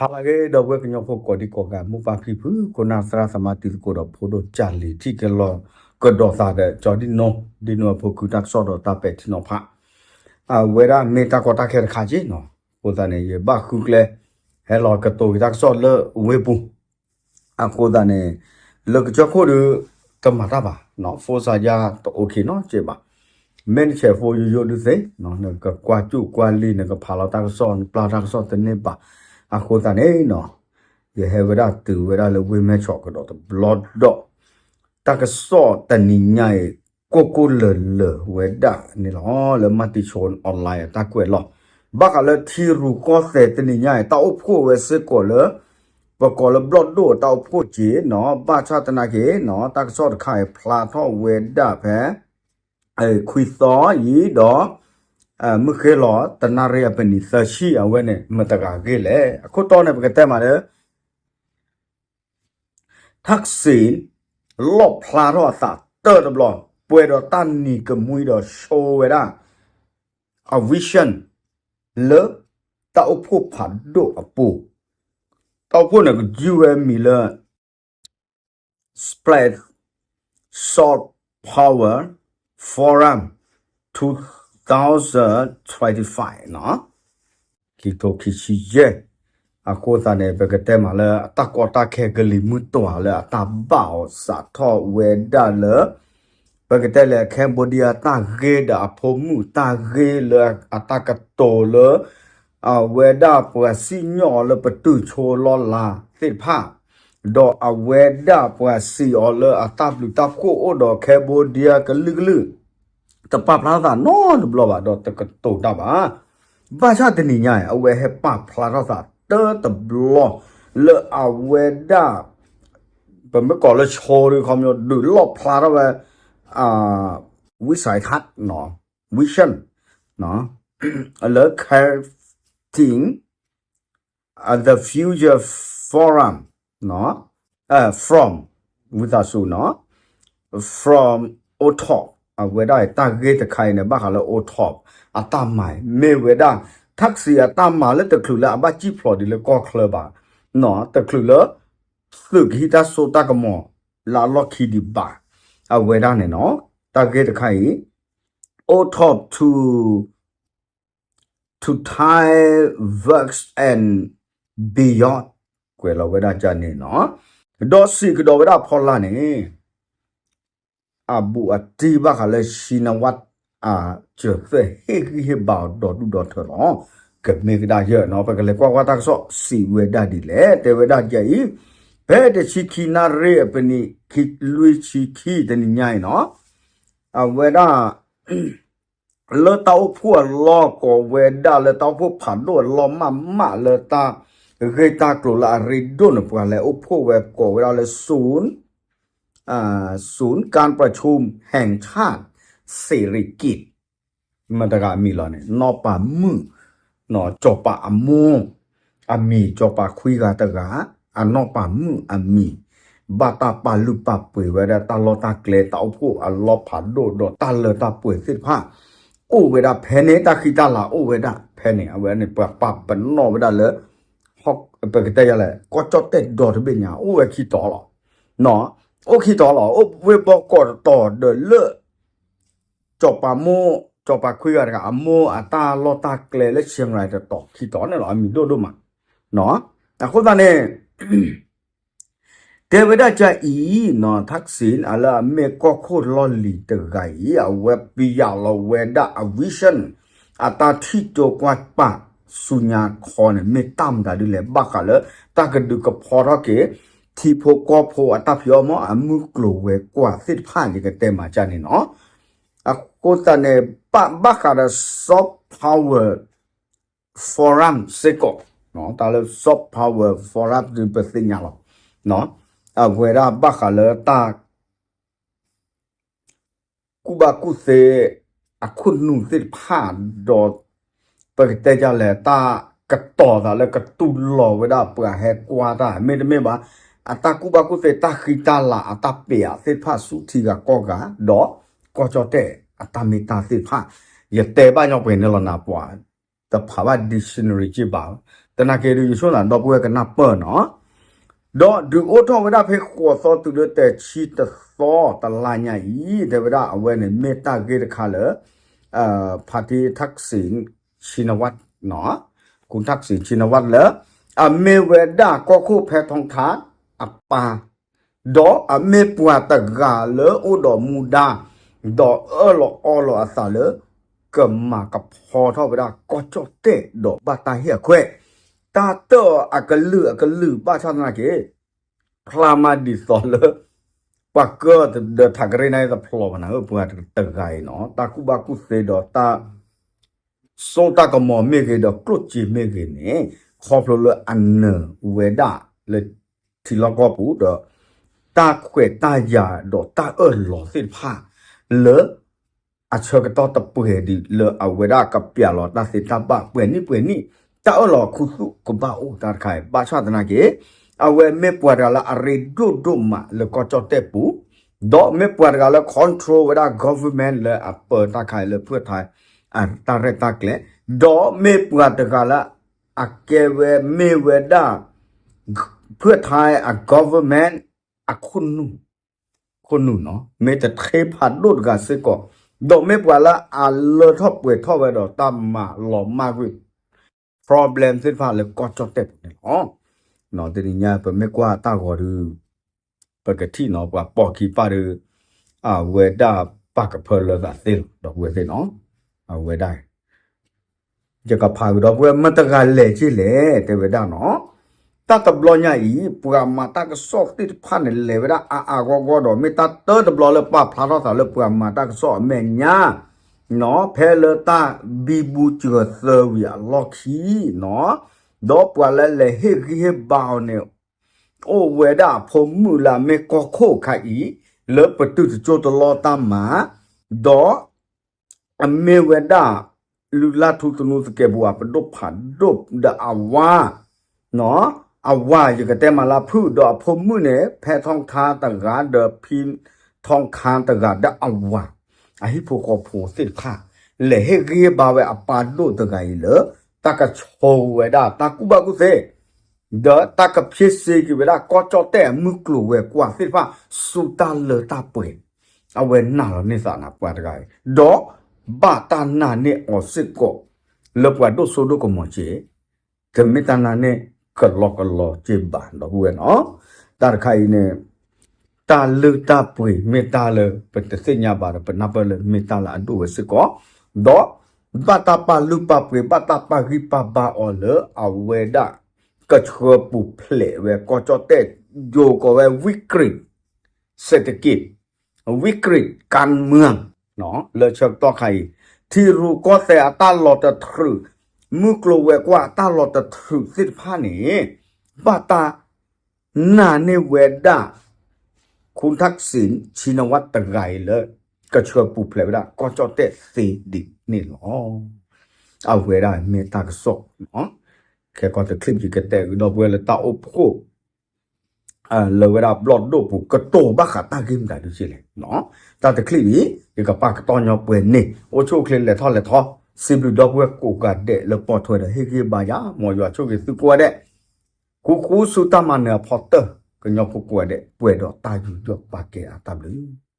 ဟါလၢအဂ့ၤ ဒီပုၢ်ဝဲၢ်ကညီဖိကိးဒံကိးဂၤ မိၢ်ပၢ်ဖံဖု ခိၣ်နၢ်သရၣ်သမါတံၤသကိးဒီးဖိဒိၣ်ကၢ်လံၤ ထံၣ်က့ၤလီၤကဒီးသးဒီး ကၠီဒံနိ ဒံနိအဖိခုတၢ်ကစီၣ်ဒီးတၢ်ပဲာ်ထံနီၤဖး အဝဲဒၣ်မ့ၢ်တၢ်ကီတၢ်ခဲတခါက့နီၤ. အဃိသတးန့ၣ် ယဘၣ်ဃုကျဲ ဟဲလီၤကတိၤက့ၤတၢ်ကစီၣ်လၢဝ့ၢ်ပူၤ အဃိသတးန့ၣ် လၢကစၢၢ်ခိၣ်ဒီး တမၤတၢ်ဘၣ်, ဖိစါယါတအိၣ်ခံနီတစဲးဘၣ်. မ့ၢ်နဆဲးဖိယိယိဒုးသ့, နကကွၢ်စူၣ်ကွၢ်လံ နကဖးလီၤတၢ်ကစီၣ် နပျၢ်တၢ်ကစီၣ်တန့ၢ်ဘၣ်. အဃိသတးန့ၣ်နီၤ ယဟဲဝဲဒၣ်တုၤဝဲဒၣ်လၢဝ့ၢ်မဲၢ်ဆီးကဒီးတဘျီဒီး တၢ်ကစီၣ်တနံၤညါအံၤ ကိၢ်ကိၢ်လၢၤလၢၤဝဲဒၣ်န့ၣ်လီၤ. လၢမၤတံၤဆိ online အတၢ်ကွဲးလီၤ ဘၣ်ဃးလၢထံရူၢ်ကီၢ်သဲးတနံၤညါအံၤ တၢ်အိၣ်ဖှိၣ်ဝဲစ့ၢ်ကီးလၢ ပကိးလၢဘျီၣ်ဒိၣ်အတၢ်အိၣ်ဖှိၣ်က့နီၤ. ဘၣ်ဆၣ်သနာ်က့နီၤ တၢ်ကစီၣ်တခါအံၤဖျါထီၣ်ဝဲဒၣ်ဖဲ ခွံသီအံၤဒီး မုၢ်ဃ့လီၤ တနၣ်ရံၣ်အပနံးသၢဆံ အဝဲန့ၣ် မတၤတဂၤဂ့ၤလဲၣ်. အခိၣ်တီန့ၣ် ပကတဲမးလၢ ထၢၣ်စ့ၣ် လီၣ်ဖျါထီၣ်အသးတၢၢ်တဘျီ ပှဲၤဒီးတၢ်နံၤကမှံဒီးဆိဝဲဒၣ် အ vision လၢ တၢ်အိၣ်ဖှိၣ်ဖးဒိၣ်အပူၤ, တၢ်အိၣ်ဖှိၣ်န့ၣ်ကယုၢ်ဝဲမံၤလၢ Spread Soft Power Forum twenty twenty-five နီၤ ခံကထိခံဆံယဲၢ်. အဃိသတးန့ၣ် ပကတဲမးလၢအတၢ်ကီတၢ်ခဲကလံၤမုၢ်တွၤလၢအတၢ်ဘၣ်အီၤစးထီၣ်ဝဲဒၣ်လၢ ပကတဲလၢ Cambodia တၢ်ဂ့ၢ်ဒီးအဖိမုၣ်တၢ်ဂ့ၢ်လၢအတၢ်ကတိၤလၢ အဝဲဒၣ်ပှၤစံၣ်ညီၣ်အီၤလၢပတုာ်ဆိလီၤလးသ့ၣ်တဖၣ် ဒီးအဝဲဒၣ်ပှၤစံးအီၤလၢအတၢ်ဘျုးတၢ်ဖှိၣ်အိၣ်ဒီး Cambodia ကလုာ်ကလုာ် တပာ်ဖျါထီၣ်သးနီတဘျီဘၣ် ဒီးတကတိၤတၢ်ဘၣ်. ဘၣ်ဆၣ်တနံၤညါအံၤ အဝဲဟဲပာ်ဖျါထီၣ်သးတၢၢ်တဘျီ လၢအဝဲဒၣ် ပမ့ၢ်ကိးလၢဆိဒုးခီပညီ ဒုးလီၣ်ဖျါထီၣ်ဝဲ ဝံစးခး vision လၢ creating the future forum from ဝံသးစူၤ from OTOF အဝဲဒၣ်တၢ်ဂ့ၢ်တခါအံၤန့ၣ် ဘၣ်ဃးလၢ OTOF အတၢ်မၤ မ့ၢ်ဝဲဒၣ် ထၢၣ်စ့ၣ်အတၢ်မၤလၢတချုးလၢအဘၣ်စံၣ်ဖျိးဒံးလၢ ကီၢ်ချၢ ဘၣ်, တချုးလၢ သုးကဟံးတၢ်စိတၢ်ကမီၤ လၢအလီၢ်ခံဒံးဘၣ်. အဝဲဒၣ်န့ၣ်နီၤ တၢ်ဂ့ၢ်တခါအံၤ OTOF to to Thai works and beyond ကွဲးလီၤဝဲဒၣ်ကန့ၣ်နီၤ. ဒီးစံးကဒီးဝဲဒၣ်ဖီလာ်န့ၣ် အဘူးအတံၢ်ဘၣ်ဃးလၢ Shinawatra အစၢၤသဲၣ်ဟ့ၣ်ဂံၢ်ဟ့ၣ်ဘါအီၤဒီဒူၣ်ဒီထၢလီၤ. ကမ့ၢ်ကဒါယဲၢ်နီၤ ပကလဲၤကွၢ်ကွၢ်တၢ်ကစီၣ် စံးဝဲဒၣ်ဒ်လဲၣ် တဲဝဲဒၣ်ဒ်အံၤ, ဖဲတဆံခံနၣ်ရံၣ်အပနံး လွံၢ်ဆံခံတနံၤညါအံၤနီၤ အဝဲဒၣ် လၢတၢ်အိၣ်ဖှိၣ်အလီၢ် ကိးဝဲဒၣ်လၢတၢ်အိၣ်ဖှိၣ်ဖးဒိၣ်အလီၢ်မးမးလၢတၢ်ဂ့ၢ်တၢ်ကျိၤလၢအရ့ဒိၣ်န့ၣ် ပှၤလဲၤအိၣ်ဖှိၣ်ဝဲကိးဝဲဒၣ်လၢ ศูนย์การประชุมแห่งชาติสิริกิติ์ မတၤတဂၤအမံၤလီၤန့ၣ် နီၢ်ပၤမုၣ် နီၢ် စီၤပၤအမိၢ် အမံၤ စီၤပၤခွံဂၤတဂၤ အနီၢ်ပၤမုၣ်အမံၤ ဘၣ်တၢ်ပာ်လုၢ်ပာ်ပှ့ၤဝဲဒၣ်တၢ်လီၢ်တၢ်ကျဲ တၢ်အိၣ်ဖှိၣ်အလီၢ်ဖးဒိၣ် ဒီးတၢ်လၢတၢ်ပှဲၤသ့ၣ်တဖၣ် အိၣ်ဝဲဒၣ်ဖဲန့ၣ် တၢ်ဃံတၢ်လၤအိၣ်ဝဲဒၣ်ဖဲန့ၣ် အဝဲန့ၣ် ပှၤပာ်ပနီၣ်ဝဲဒၣ်လၢ ပကတဲယၤလဲၣ် ကီၢ်ကၠီၣ်တဲၣ်ဒီတဘ့ၣ်ညါ အိၣ်ဝဲခံတီၤလီၤ. အိၣ်ခံတီၤလီၤ အိၣ်ဝ့ၢ်ဘီကီးတတီၤဒီးလၢ စီၤပၤမိၢ် စီၤပၤခွံဂၤတဂၤ အမိၢ်အတၢ်လီၢ်တၢ်ကျဲလၢ เชียงราย တတီၤခံတီၤန့ၣ်လီၤ အမံၤဒိၣ်ဒိၣ်မး. အဃိသတးန့ၣ် တဲဝဲဒၣ်ကအံၤနီၤ ထၢၣ်စ့ၣ် အလၢအမ့ၢ်ကီၢ်ခိၣ်လီၢ်လံၤတဂၤအံၤ အဝဲပယးလီၤဝဲဒၣ်အ vision အတၢ်ထံၣ်တိၤကွၢ်ပာ်ဆူညါခီန့ၣ် မ့ၢ်တၢ်မတၤဒ်လဲၣ် ဘၣ်ဃးလၢတၢ်ကဒုးကဖီထီၣ်က့ၤ ထံဖိကီၢ်ဖိအတၢ်ဖံးအီၣ်မီၢ် အမုၢ်ကျိၤဝဲၤကွာ်သ့ၣ်တဖၣ် ယကတဲမၤကန့ၣ်နီၤ. အဃိသတးန့ၣ် ဘၣ်ဘၣ်ဃးဒီး soft power forum စ့ၢ်ကီး တၢ်လၢ soft power forum ဒုးပသ့ၣ်ညါလီၤ. အဝဲဒၣ်ဘၣ်ဃးလၢတၢ် ကူၣ်ဘၣ်ကူၣ်သ့ အခိၣ်နူာ်သ့ၣ်တဖၣ်ဒီး ပကတဲဒ်လဲၣ် တၢ်ကတီၤသးလၢကတူၢ်လိာ်ဝဲဒၣ်ပှၤဟဲကွၢ်တၢ် မ့တမ့ၢ်ဘၣ် အတၢ်ကူၣ်ဘၣ်ကူၣ်သ့ တၢ်ဃံတၢ်လၤအတၢ်ပဲာ်အသ့ၣ်တဖၣ်ဆူထံဂၤကီၢ်ဂၤ ဒီးကီၢ်ကၠီၣ်တဲၣ်အတၢ်မ့ၢ်တၢ်သ့ၣ်တဖၣ် ယတဲဘၣ်ညီပှဲၤန့ၣ်လီၤနၤ ပှၤတဖးဘၣ် dictionary က့ဘၣ်, တ သနာ်က့ဒုး ယဆိကမိၣ်ဒီပုၢ်ဝဲၢ်ကနၢ်ပၢၢ်နီၤ, ဒီးဒုးအိၣ်ထီၣ်ဝဲဒၣ်ဖဲဃိးသီတုၤလၢတဆံတသီတလါညါအံၤ တဲဝဲဒၣ် အဝဲန့ၣ်မ့ၢ်တၢ်ဂ့ၢ်တခါလၢ ဖါတံ ထၢၣ်စံၣ် ဆံနဝး ခူထၢၣ်စံၣ် ဆံနဝး လၢ အမ့ၢ်ဝဲဒၣ်ကီၢ်ခိၣ်ဖဲထီထါအပၢ် ဒီးအမ့ၢ်ပှၤတဂၤလၢအိၣ်ဒီးမူဒါ ဒီးအၢၣ်လီၤအီလီၤအသးလၢ ကမၤကဖီထီၣ်ဝဲဒၣ်ကီၢ်ကၠီၣ်တဲၣ်ဒီးဘၣ်တၢ်ဟ့ၣ်အခွဲး, တၢ်တၢၣ်အီၤအကလုာ်အကလုာ် ဘၣ်ဆၣ်သနာ်က့ ဖျါမးဒ်သိးလၢ ပှၤကၢၢ်ဒီးထးကရ့ၣ်န့ၣ်တဖျိးဘၣ်နၤဧၢ, ပှၤတဂၤအံၤနီၤ တၢ်ကူၣ်ဘၣ်ကူၣ်သ့ဒီးတၢ် စိတၢ်ကမီၤမ့ၢ်ဂ့ၤဒီးကျိၣ်စ့မ့ၢ်ဂ့ၤန့ၣ် ခီဖျိလၢအနၢၤဝဲဒၣ်လၢထံလီၢ်ကီၢ်ပူၤဒီး တၢ်ခွဲးတၢ်ယာ်ဒီးတၢ်အၢၣ်လီၤသ့ၣ်တဖၣ် လၢအဆၢကတီၢ်တပှဲၤဒံးလၢအဝဲဒၣ်ကပျးလီၤတၢ်သ့တၢ်ဘၣ်ပှဲၤနံၣ်ပှဲၤနံၣ် တၢ်အၢၣ်လီၤခူသူၣ်ကဘၣ်အိၣ်တၢ်တခါအံၤ ဘၣ်ဆၣ်သနာ်က့ အဝဲမ့ၢ်ပှၤတဂၤလၢအရ့ဒိၣ်ဒိၣ်မးလၢကီၢ်ကၠီၣ်တဲၣ်ပူၤ ဒီးမ့ၢ်ပှၤတဂၤလၢ control ဝဲဒၣ် government လၢအပၢတၢ်ခါအံၤလၢဖုၣ်ထါ တၢ်ရဲၣ်တၢ်ကျဲၤ, ဒီးမ့ၢ်ပှၤတဂၤလၢ အကဲဝဲမ့ၢ်ဝဲဒၣ် ဖုၣ်ထါအ government အခိၣ်နူာ်, ခိၣ်နူာ်နီၤ မ့ၢ်တထ့ဖးဒိၣ်တဂၤစ့ၢ်ကီး, ဒီးမ့ၢ်ပှၤလၢအလၢထီၣ်ပှဲၤထီၣ်ဝဲဒီးတၢ်မၤလီၤမၢ်ကွံာ် problem သ့ၣ်တဖၣ်လၢကီၢ်ကၠီၣ်တဲၣ်ပူၤန့ၣ်လီၤ. တနံၤညါပမ့ၢ်ကွၢ်တၢ်ဂီၤဒီး ပကထံၣ်နီၤ ပှၤပိာ်ခံပၢ်ဒီး အဝဲဒၣ်ပာ်ကဖၢလၢသးသ့လီၤ ဒီပုၢ်ဝဲၢ်သ့ၣ်နီၤ, အဝဲဒၣ် ယကဖးကဒီးပုၢ်ဝဲၢ် မတၤတဂၤလဲၤက့ၤလဲၣ် တဲဝဲဒၣ်နီၤ, တၢ်တဘျီညါအံၤ ပှၤမၤတၢ်ကစီၣ်သ့ၣ်တဖၣ်န့ၣ် လဲၤဝဲဒၣ်အါအါဂီၢ်ဂီၢ်ဒီး မ့ၢ်တၢ်တၢတဘျီလၢပာ်ဖျါထီၣ်သးလၢပှၤမၤတၢ်ကစီၣ်အမဲာ်ညါ နီၤ ဖဲလၢတၢ်ဘံဘူစှၤသၢဝံၤအလီၢ်ခံနီၤ, ဒီးပှၤလၢလဲၤဟ့ၣ်ဂံၢ်ဟ့ၣ်ဘါအီၤန့ၣ် အိၣ်ဝဲဒၣ်အဖိမုၣ်လၢအမ့ၢ်ကီၢ်ခိၣ်ခါအံၤ လၢပတုာ်တကၠိတလီတၢ်မၤ, ဒီး အမ့ၢ်ဝဲဒၣ် လုၢ်လၢ်ထူသနူသကဲးပဝးပဒိၣ်ဖးဒိၣ်ဒီးအဝၤ, အဝၤယကတဲမးလၢဖုၣ်ဒီးအဖိမုၣ်န့ၣ် ဖဲထီခါတဂၤဒီးဖံထီခါတဂၤဒီးအဝၤ, အဟံၣ်ဖိဃီဖိသ့ၣ်တဖၣ် လဲၤဟ့ၣ်ဂံၢ်ဟ့ၣ်ဘါဝဲအပၢ်ဒိၣ်တဂၤအံၤလၢ တၢ်ကဆိဝဲဒၣ်တၢ်ကူၣ်ဘၣ်ကူၣ်သ့ ဒီးတၢ်ကဖျ့စ့က့ၤဝဲဒၣ်ကီၢ်ကၠီၣ်တဲၣ်အမုၢ်ကျိၤဝဲၤကွာ်သ့ၣ်တဖၣ် ဆူတၢ်လၢတၢ်ပှဲၤ, အဝဲနာ်လီၤန့ၢ်သးနၤပှၤတဂၤအံၤ, ဒီးဘၣ်တၢ်နာ်န့ၢ်အီၤစ့ၢ်ကီး လၢပှၤဒိၣ်စိဒိၣ်ကမီၤစ့ၢ်, တမ့ၢ်တၢ်နာ်န့ၢ်ကလီကလီစ့ၢ်ဘၣ် ဒီပုၢ်ဝဲၢ်နီၤ, တၢ်တခါအံၤန့ၣ် တၢ်လုၢ်တၢ်ပှ့ၤမ့ၢ်တၢ်လၢပတသ့ၣ်ညါဘၣ်ဒီး ပနၢ်ပၢၢ်လၢမ့ၢ်တၢ်လၢအဒိၣ်ဝဲစ့ၢ်ကီး, ဒီးဘၣ်တၢ်ပာ်လုၢ်ပာ်ပှ့ၤ ဘၣ်တၢ်ပာ်ဂံၢ်ပာ်ဘါအီၤလၢအဝဲဒၣ် ကဆှၢပူၤဖျဲးဝဲကီၢ်ကၠီၣ်တဲၣ် ယိၤကိးဝဲ ဝံကရံး စဲးတက့ၣ် ဝံကရံး ကၢၣ်မၢၣ် လၢဆၢကတီၢ်ခါအံၤ ထံရူၢ်ကီၢ်သဲးအတၢ်လီၤတထုး မုၢ်ကျိၤဝဲၤကွာ်အတၢ်လီၤတထုးသ့ၣ်တဖၣ်န့ၣ် ဘၣ်တၢ်နာ်န့ၢ်ဝဲဒၣ် ခူထၣ်စံၣ် ဆံနဝးတဂၤအံၤလၢ ကဆှၢပူၤဖျဲးဝဲဒၣ်ကီၢ်ကၠီၣ်တဲၣ်သ့ဒ်န့ၣ်လီၤ. အဝဲဒၣ်မ့ၢ်တၢ်ကစီၣ် ခဲကီတချံးယကတဲကဒီးပုၢ်ဝဲၢ်လၢတၢ်အိၣ်ဖှိၣ် လၢဝဲဒၣ်ဘျီၣ်ဒိၣ်ပူၤ ကတိၤဘၣ်ဃးတၢ်ဂ့ၢ်မတၤဒုးကလဲၣ်, တၢ်တချံးအံၤ ယကပာ်ကတီၢ်ညီပှဲၤန့ၣ် အိၣ်ဆူၣ်အိၣ်ချ့လဲၤထီၣ်လဲၤထီ, စံးဘျုးဒီပုၢ်ဝဲၢ်ကိးဂၤဒဲးလၢပိာ်ထွဲဒီးဟ့ၣ်ဂံၢ်ဘါယၤ, မ်ယွၤဆိၣ်ဂ့ၤသုကိးဂၤဒဲး, ဃူဃူဆူတၢ်မၤနၢၤအဖီတၢၢ်, ကညီဖိကိးဂၤဒဲး ပှဲၤဒီးတၢ်ယူးယီၣ်ပာ်ကဲအတၢ်ဘျုး